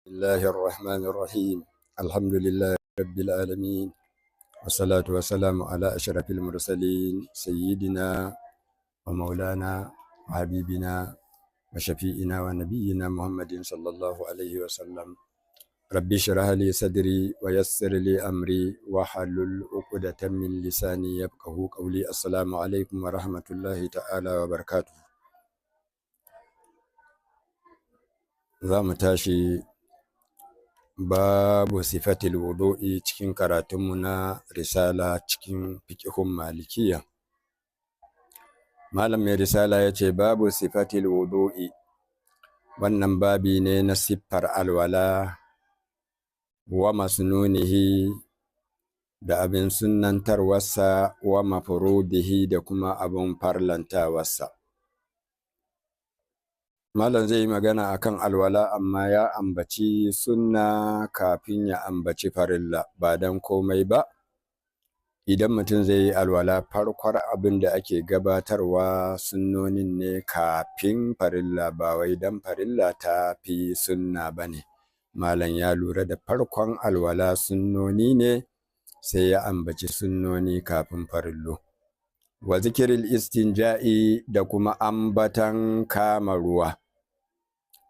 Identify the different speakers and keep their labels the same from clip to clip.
Speaker 1: الله الرحمن الرحيم. الحمد لله رب العالمين، والصلاة والسلام على أشرف المرسلين، سيدنا ومولانا وحبيبنا وشفيئنا ونبينا محمد صلى الله عليه وسلم. رب اشرح لي صدري ويسر لي أمري واحلل عقدة من لساني يفقه قولي. السلام عليكم ورحمة الله تعالى وبركاته. Za mu tashi babu sifatil wudu'i cikin karatunmu na risala cikin fiqhun malikiya. Malam mai risala ya ce babu sifatil wudu'i, wannan babi ne na siffar alwala, wa masnunihi, da abin sunnantarwarsa, wa mafrudihi, da kuma abin farlantawarsa. Malam zai yi magana akan alwala, amma ya ambaci sunna kafin ya ambaci farilla, ba don komai ba. Idan mutum zai yi alwala, farkon abin da ake gabatarwa sunnonin ne kafin farilla, ba wai don farilla ta fi sunna ba ne. Malam ya lura da farkon alwala sunnoni ne, sai ya ambaci sunnoni kafin farillu. Wa zikiril istinja'i, da kuma ambatan kama ruwa,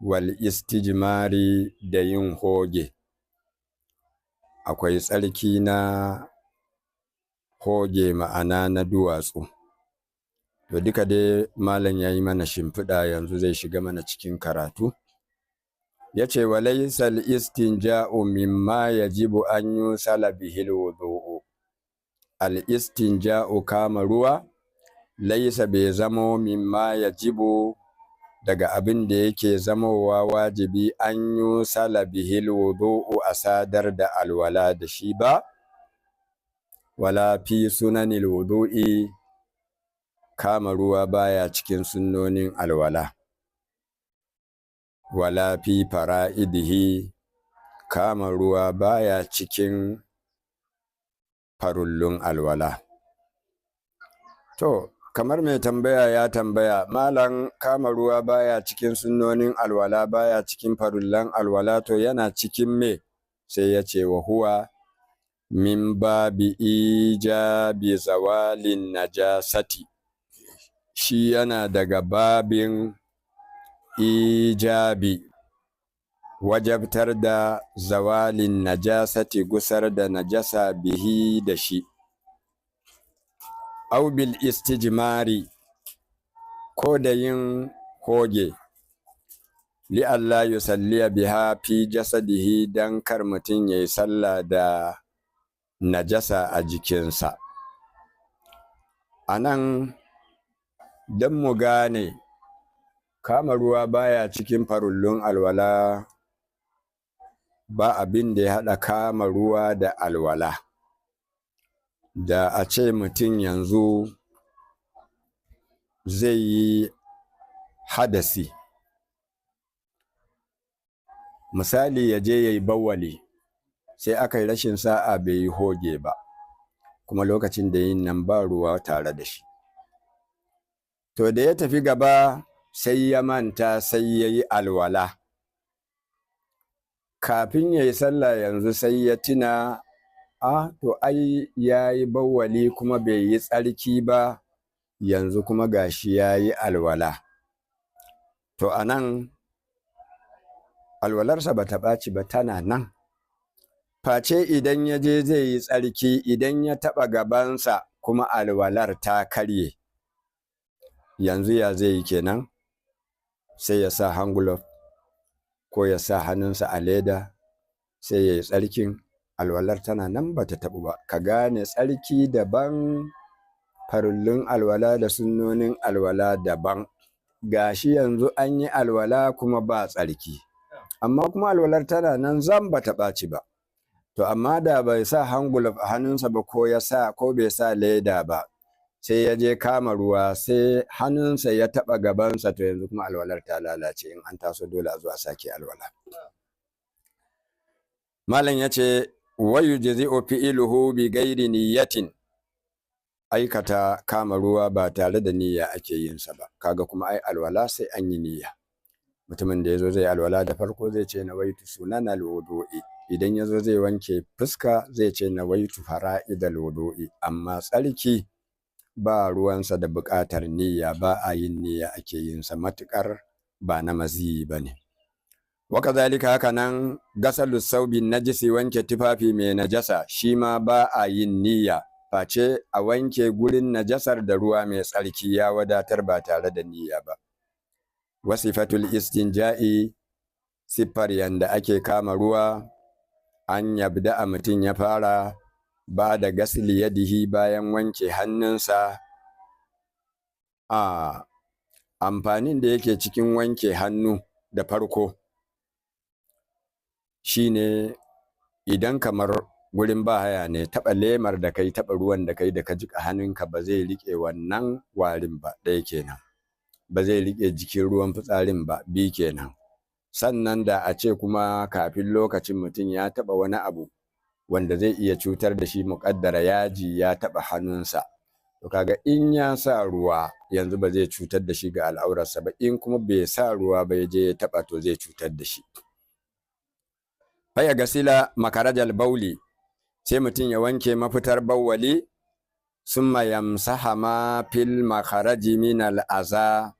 Speaker 1: wal istijmari, da yin hoge. Akwai tsarki na hoge, ma'ana na duwatsu. To duka dai malam ya yi mana shimfiɗa, yanzu zai shiga mana cikin karatu. Ya ce wa laysal istinja'u mimma yajibu an yusala bihil wudu'u. Al istinja'u, kama ruwa, laisa, bai zamo, mimma yajibu, daga abin da yake zamowa wajibi, an yusala bihil wudu'u, a sadar da alwala da shi ba. Wala fi sunanil wudu'i, kama ruwa baya cikin sunnonin alwala. Wala fi fara'idihi, kama ruwa baya cikin farullun alwala. To, kamar mai tambaya ya tambaya, malam, kama ruwa baya cikin sunnonin alwala, baya cikin farullan alwala, to yana cikin me? Sai ya ce wa huwa min babi ijabi zawalin najasati. Shi yana daga babin ijabi, wajabtar da, zawalin najasati, gusar da najasa, bihi, da shi, aw bil istijmari, ko da yin hoge, li'alla yusalliya biha fi jasadihi, dan kar mutum yayi sallah da najasa a jikinsa. A nan, don mu gane kama ruwa baya cikin farullun alwala, ba abin da ya haɗa kama ruwa da alwala. Da a ce mutum yanzu zai yi hadasi, misali ya je ya yi bawali, sai aka yi rashin sa'a bai yi hoge ba, kuma lokacin da yin nan ba ruwa tare da shi. To da ya tafi gaba sai ya manta, sai ya yi alwala. Kafin ya yi sallah yanzu sai ya tuna, a to ai ya yi bawali kuma bai yi tsarki ba, yanzu kuma gashi ya yi alwala. To a nan alwalarsa ba ta ɓaci ba, tana nan. Face idan ya je zai yi tsarki, idan ya taɓa gabansa kuma alwalar ta karye. Yanzu ya zai yi kenan? Sai ya sa hand glove ko ya sa hannunsa a leda, sai ya yi tsarkin. Alwalar tana nan, ba ta taɓu ba. Ka gane, tsarki daban, farullun alwala da sunnonin alwala daban. Gashi yanzu an yi alwala kuma ba tsarki, amma kuma alwalar tana nan zam, ba ta ɓaci ba. To amma da bai sa hand glove a hannunsa ba, ko ya sa ko bai sa leda ba, sai ya je kama ruwa, sai hannunsa ya taɓa gabansa, to yanzu kuma alwalar ta lalace. In an taso dole a zo a sake alwala. Malam ya ce wa yujzi'u fi'luhu bi ghairi niyyatin. Aikata kama ruwa ba tare da niyya ake yin sa ba. Kaga kuma ai alwala sai an yi niyya. Mutumin da yazo zai alwala da farko zai ce nawaitu sunanal wudu'i. Idan yazo zai wanke fuska zai ce nawaitu fara'idal wudu'i. Amma tsarki ba ruwansa da buƙatar niyya, ba a yin niyya ake yin sa matuƙar ba na maziyi bane. Wakazalika haka nan gasalu saubin najisi, wanke tufafi mai najasa, shi ma ba a yin niyya, face a wanke gurin najasar da ruwa mai tsarki ya wadatar ba tare da niyya ba. Wasifatul istinja'i, siffar yanda ake kama ruwa, an yabda a mutum ya fara ba da gasli yadihi, bayan wanke hannunsa. A amfanin da yake cikin wanke hannu da farko shine idan kamar gurin bahaya ne, taɓa lemar da kai, taɓa ruwan da kai da ka jiƙa hannunka ba zai riƙe wannan warin ba, ɗaya kenan. Ba zai riƙe jikin ruwan fitsarin ba, biyu kenan. Sannan da a ce kuma kafin lokacin mutum ya taɓa wani abu wanda zai iya cutar da shi, muƙaddara yaji ya taɓa hannunsa, to kaga in ya sa ruwa yanzu ba zai cutar da shi ga al'aurarsa ba. In kuma bai sa ruwa ba ya je ya taɓa, to zai cutar da shi. Faya gasila makarajal bauli, sai mutum ya wanke mafitar bawwali. Summa yamsaha ma fil makaraji min al'aza,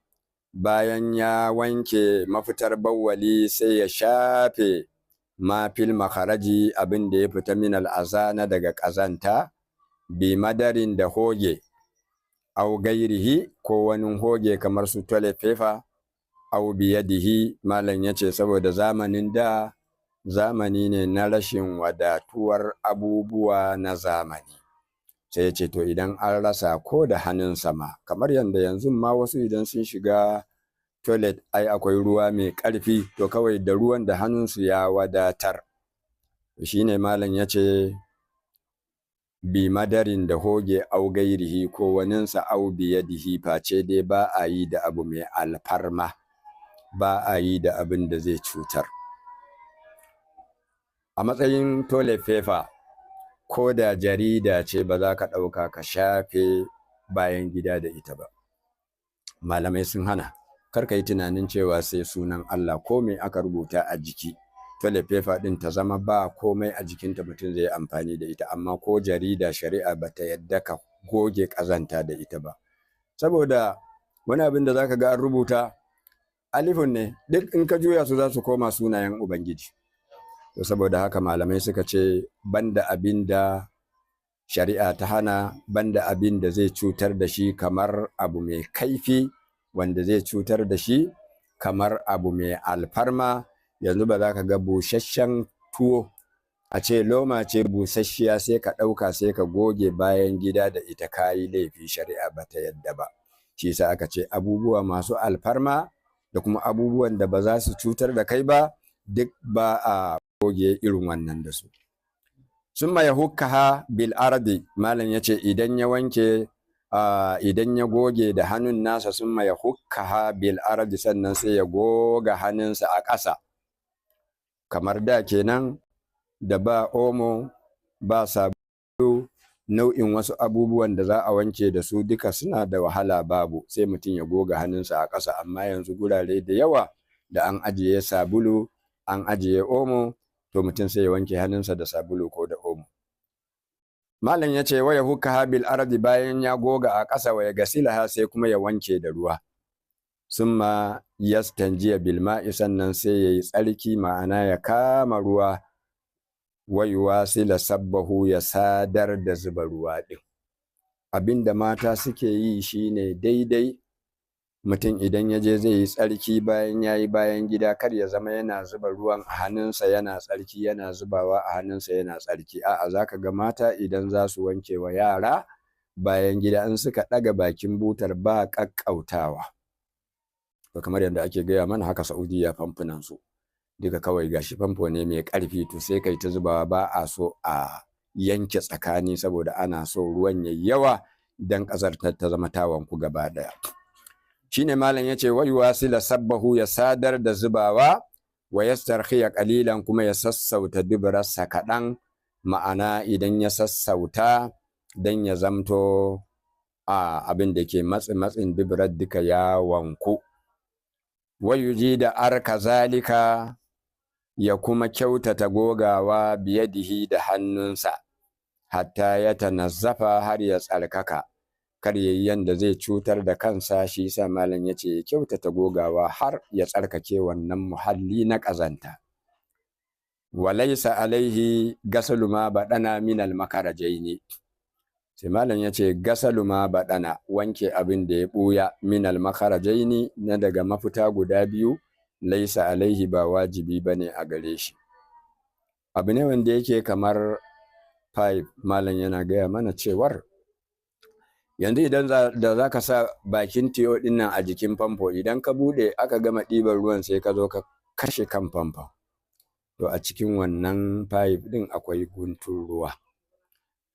Speaker 1: bayan ya wanke mafitar bawwali sai ya shafe ma fil makaraji, abin da ya fita, min al'aza, na daga ƙazanta, bi madarin, da hoge, au gairihi, ko wani hoge kamar su toilet paper, au biyadihi. Malam yace saboda zamanin da zamani ne na rashin wadatuwar abubuwa na zamani, sai ya ce to idan an rasa ko da hannunsa ma, kamar yadda yanzu ma wasu idan sun shiga toilet ai akwai ruwa mai ƙarfi, to kawai da ruwan da hannunsu ya wadatar. Shine malam ya ce bi madarin, da hoge, au gairihi, ko waninsa, au biyadihi, face dai ba a yi da abu mai alfarma, ba a yi da abin da zai cutar. A matsayin toilet paper ko da jarida ce, ba za ka ɗauka ka shafe bayan gida da ita ba. Malamai sun hana. Kar ka yi tunanin cewa sai sunan Allah, ko me aka rubuta a jiki, toilet paper ɗin ta zama ba komai a jikinta, mutum zai amfani da ita. Amma ko jarida shari'a ba ta yadda ka goge ƙazanta da ita ba, saboda wani abin da zaka ga an rubuta alifun ne, duk in ka juya su za su koma sunayen Ubangiji. To saboda haka malamai suka ce banda abin da shari'a ta hana, banda abin da zai cutar da shi kamar abu mai kaifi wanda zai cutar da shi, kamar abu mai alfarma. Yanzu ba za ka ga busasshen tuwo, a ce loma ce busasshiya, sai ka ɗauka sai ka goge bayan gida da ita, ka yi laifi, shari'a ba ta yadda ba. Shi yasa aka ce abubuwa masu alfarma da kuma abubuwan da ba za su cutar da kai ba, duk ba a goge irin wannan da su. Summa yahukkaha bil ardi, malam yace idan ya wanke, idan ya goge da hannun nasa, summa yahukkaha bil ardi, sannan sai ya goga hannunsa a ƙasa. Kamar da kenan da ba Omo, ba sabulu, nau'in wasu abubuwan da za a wanke da su duka suna da wahala, babu, sai mutum ya goga hannunsa a ƙasa. Amma yanzu gurare da yawa da an ajiye sabulu, an ajiye Omo, to mutum sai ya wanke hannunsa da sabulu ko da Omo. Malam ya ce waya hukka bil ardi, bayan ya goga a ƙasa, waya gasilaha, sai kuma ya wanke da ruwa. Summa yastanjiya bil ma'i, sannan sai yayi tsarki, ma'ana ya kama ruwa, wayuwasila sabbahu, ya sadar da zuba ruwa din. Abinda mata suke yi shine daidai. Mutum idan ya je zai yi tsarki, bayan ya yi bayan gida, kar ya zama yana zuba ruwan a hannunsa yana tsarki, yana zubawa a hannunsa yana tsarki. A'a, za ka ga mata idan za su wanke wa yara bayan gida, in suka ɗaga bakin butar ba ƙaƙƙautawa. To kamar yadda ake gaya mana haka Saudiya famfunan su duka kawai gashi famfo ne mai ƙarfi, to sai kai ta zubawa, ba a so a yanke tsakani, saboda ana so ruwan yayi yawa dan ƙasar ta zama ta wanku gaba ɗaya. Shine malam yace wa yuwasila sabbahu, ya sadar da zubawa, wa yastarkhiya qalilan, kuma ya sassauta duburarsa kaɗan, ma'ana idan ya sassauta dan ya zamto a abin da ke matsi matsin duburar duka ya wanku. Wayuji da arka zalika, ya kuma kyautata gogawa biyadihi da hannunsa, hatta ya tanazzafa, har ya tsarkaka, kar yayi yanda zai cutar da kansa. Shi yasa malam yace ya kyautata gogawa har ya tsarkake wannan muhalli na ƙazanta. Walaisa alaihi gasalu ma baɗana min almakarajaini. Sai malam yace gasalu ma baɗana, wanke abin da ya ɓuya, min almakarajaini, na daga mafita guda biyu, laisa alaihi, ba wajibi bane a gare shi. Abu ne wanda yake kamar pipe. Malam yana gaya mana cewar yanzu idan da za ka sa bakin tiyo ɗin nan a jikin famfo, idan ka buɗe aka gama ɗiban ruwan, sai ka zo ka kashe kan famfon, to a cikin wannan pipe ɗin akwai guntun ruwa,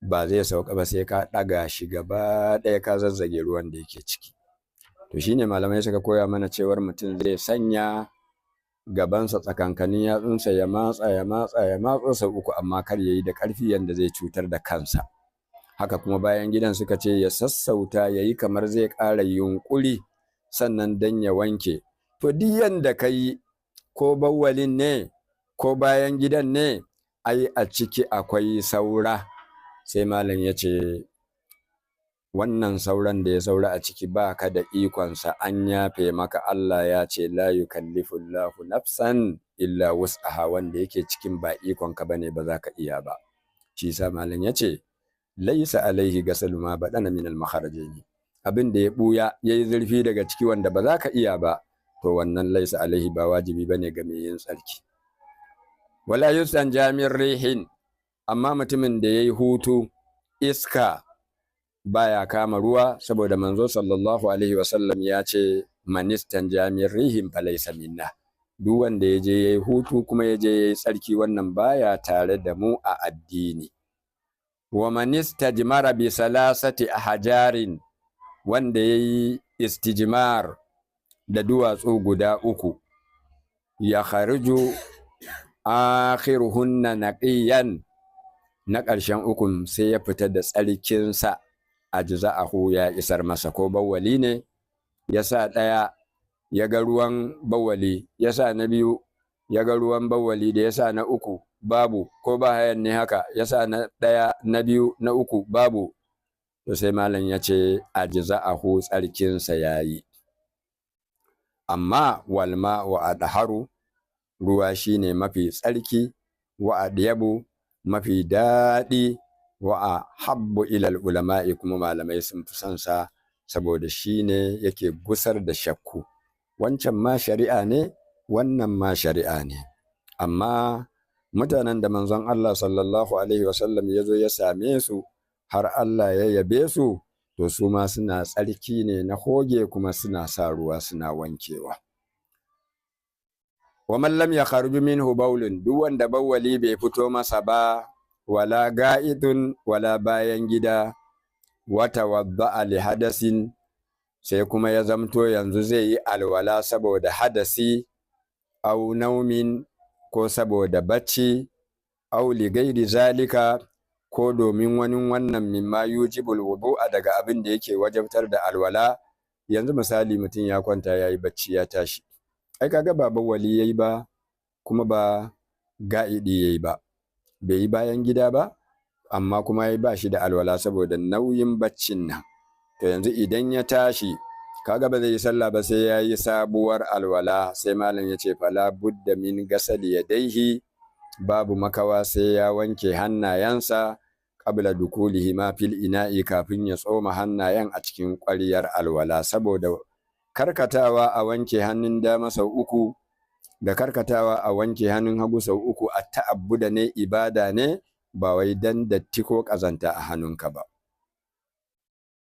Speaker 1: ba zai sauka ba sai ka ɗaga shi gaba ɗaya ka zazzage ruwan da yake ciki. To shine malamai suka koya mana cewar mutum zai sanya gabansa tsakankanin yatsunsa, ya matsa, ya matsa, ya matsa sau uku, amma kar ya yi da ƙarfi yanda zai cutar da kansa. Haka kuma bayan gidan, suka ce ya sassauta, ya yi kamar zai ƙara yunƙuri sannan dan ya wanke. To duk yanda ka yi, ko bawwalin ne ko bayan gidan ne, ai a ciki akwai saura. Sai malam ya ce wannan sauran da ya saura a ciki, ba ka da ikonsa, an yafe maka. Allah ya ce la yukallifullahu nafsan illa wus'aha. Wanda yake cikin ba ikonka bane, ba za ka iya ba. Shi yasa malam ya ce laisa alaihi gasalu ma badana min al makharajaini. Abin da ya buya yayi zurfi daga ciki wanda ba za ka iya ba, to wannan laisa alaihi, ba wajibi bane ga mai yin tsarki. Wala yusan jamir rihin. Amma mutumin da yayi hutu, iska baya kama ruwa, saboda manzo sallallahu alaihi wasallam ya ce manistan jamir rihin falaisa minna. Duk wanda ya je yayi hutu kuma ya je yayi tsarki, wannan baya tare da mu a addini. Wa manistajmara bi salasati ahjarin, wanda yayi istijmar da duwatsu guda uku, ya khariju akhiruhunna naqiyan, na ƙarshen ukun sai ya fita da tsarkinsa, ajza'ahu, ya isar masa. Ko bawwali ne, ya sa ɗaya ya ga ruwan bawwali, ya sa na biyu ya ga ruwan bawwali, da ya sa na uku babu, ko ba hayan ne haka, ya sa na ɗaya, na biyu, na uku babu, to sai malam ya ce ajza'ahu, tsarkinsa ya yi. Amma wal ma'u adharu, ruwa shine mafi tsarki, wa adyabu, mafi daɗi, wa habbu ilal ulama'i, kuma malamai sun fi son sa saboda shine yake gusar da shakku. Wancan ma shari'a ne, wannan ma shari'a ne, amma mutanen da manzon Allah sallallahu alaihi wasallam ya zo ya same su har Allah ya yabe su, to su ma suna tsarki ne na hoge, kuma suna sa ruwa suna wankewa. Wa man lam yakhruj minhu bawlun, duk wanda bawwali bai fito masa ba, wala ga'idun, wala bayan gida, wata wadda'a li hadasin, sai kuma ya zamto yanzu zai yi alwala saboda hadasi, au naumin, ko saboda bacci, au li gairi zalika, ko domin wani wannan, mimma yujibul wudu'a, daga abin da yake wajabtar da alwala. Yanzu misali mutum ya kwanta yayi bacci ya tashi, ai kaga ba bawali yayi ba, kuma ba ga'idi yayi ba, bai yi bayan gida ba, amma kuma ya ba shi da alwala saboda nauyin baccin nan. To yanzu idan ya tashi, kaga ba zai yi sallah ba sai ya yi sabuwar alwala. Sai malam ya ce fala budda min gasali yadaihi, babu makawa sai ya wanke hannayensa, qabla dukulihi ma fil ina'i, kafin ya tsoma hannayen a cikin ƙwaryar alwala, saboda karkatawa a wanke hannun dama sau uku da karkatawa a wanke hannun hagu sau uku a ta'abbuda ne, ibada ne, ba wai dan datti ko ƙazanta a hannunka ba.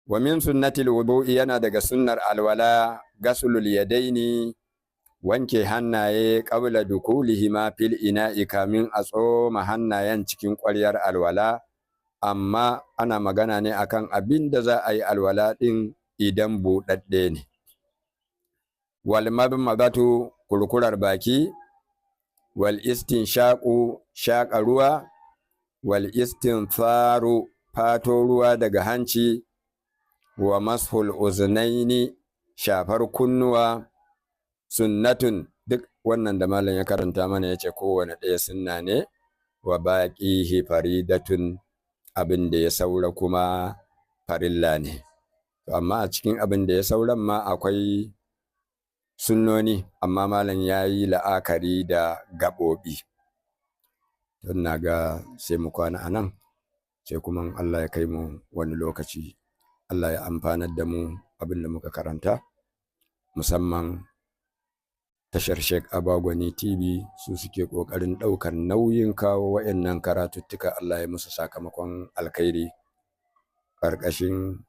Speaker 1: Wa min sunnatil wudu'i, yana daga sunnar alwala, gaslul yadaini, wanke hannaye, qabla dukulihima fil ina'i, kamin a tsoma hannayen cikin ƙwaryar alwala. Amma ana magana ne akan abin da za a yi alwala ɗin idan buɗaɗɗe ne. Wal madmadatu, kurkurar baki, wal istinshaqu, shaƙa ruwa, wal istintharu, fato ruwa daga hanci, wa mashul uznaini, shafar kunnuwa. Sunnatun, duk wannan da malam ya karanta mana yace kowane ɗaya sunna ne. Wa baqihi faridatun, abin da ya saura kuma farilla ne. To amma a cikin abin da ya sauran ma akwai sunnoni, amma malam ya yi la'akari da gaɓoɓi. Don na ga sai mu kwana a nan, sai kuma in Allah ya kai mu wani lokaci. Allah ya amfanar da mu abin da muka karanta, musamman tashar Sheikh Abagwani TV, su suke ƙoƙarin ɗaukar nauyin kawo wa'annan karatuttuka. Allah ya musu sakamakon alkhairi. Ƙarƙashin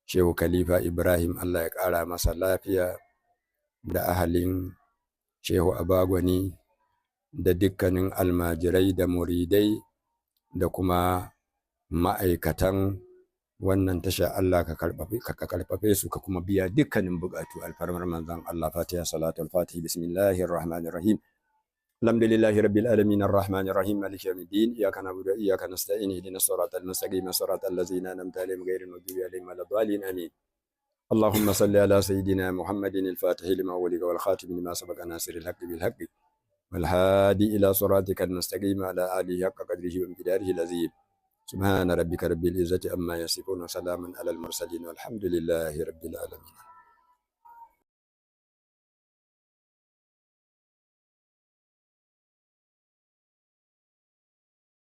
Speaker 1: Shehu Khalifa Ibrahim, Allah ya ƙara masa lafiya, da ahalin Shehu Abagwani da dukkanin almajirai da muridai da kuma ma'aikatan wannan tasha. Allah ka karfafe su, ka kuma biya dukkanin buƙatu, alfarmar manzon Allah. Fatiha salatul Fatihi. Bismillahir rahmanir rahim. Alhamdulillahi rabbil alamin, arrahmanir rahim, maliki yawmiddin, iyyaka na'budu wa iyyaka nasta'in, ihdinas siratal mustaqim, siratal ladzina an'amta alaihim, ghairil maghdubi alaihim waladdallin, amin. اللهم صل على سيدنا محمد الفاتح لما أغلق والخاتم لما سبق، ناصر الحق بالحق، والهادي إلى صراطك المستقيم، على آله حق قدره ومقداره العظيم. سبحان ربك رب العزة عما يصفون، وسلام على المرسلين، والحمد لله رب العالمين.